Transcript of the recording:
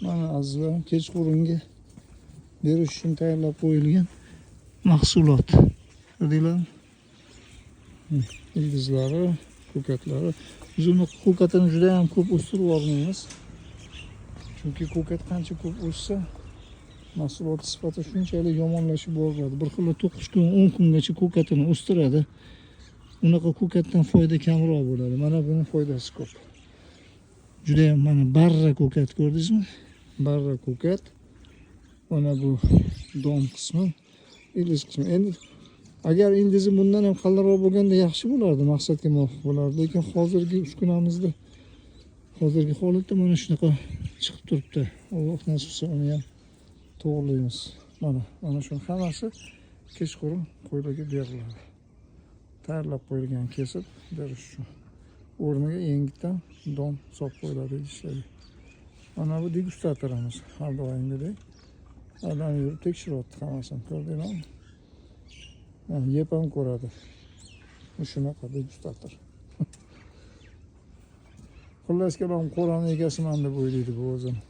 Mana, azizlarim, kechqurungi berish uchun tayyorlab qo'yilgan mahsulot. Ko'rdinglarmi? Ildizlari, ko'katlari. Biz uni ko'katini juda ham ko'p o'stirib yubormaymiz. Chunki ko'kat qancha ko'p o'ssa, mahsulot sifati shunchalik yomonlashib boradi. Bir xil 9 kun, 10 kungacha ko'katini o'stiradi. Unaqa ko'katdan foyda kamroq bo'ladi. Mana buni foydasi ko'p. Juda ham mana barra ko'kat, ko'rdingizmi? Barra ko'kat. Mana bu don qismi, ildiz qismi. Endi agar ildizi bundan ham qalinroq bo'lganda yaxshi bo'lardi, maqsadga muvofiq bo'lardi. Lekin hozirgi uskunamizda, hozirgi holatda mana shunaqa chiqib turibdi. Alloh nasib qilsa, uni ham to'g'rilaymiz. Mana shuni hammasi kechqurun qo'ylarga beriladi. Tayyorlab qo'yilgan, kesib berish uchun. O'rniga yengitdan don solib qo'yiladi idishlarga. Mana bu degustatorimiz har doimgidek. Adam yurib tekshiryapti hammasini, ko'rdinglarmi? Ha, yeb ham ko'radi. Bu shunaqa degustator. Xullas kalom, qo'rani egasiman deb o'ylaydi bu o'zini.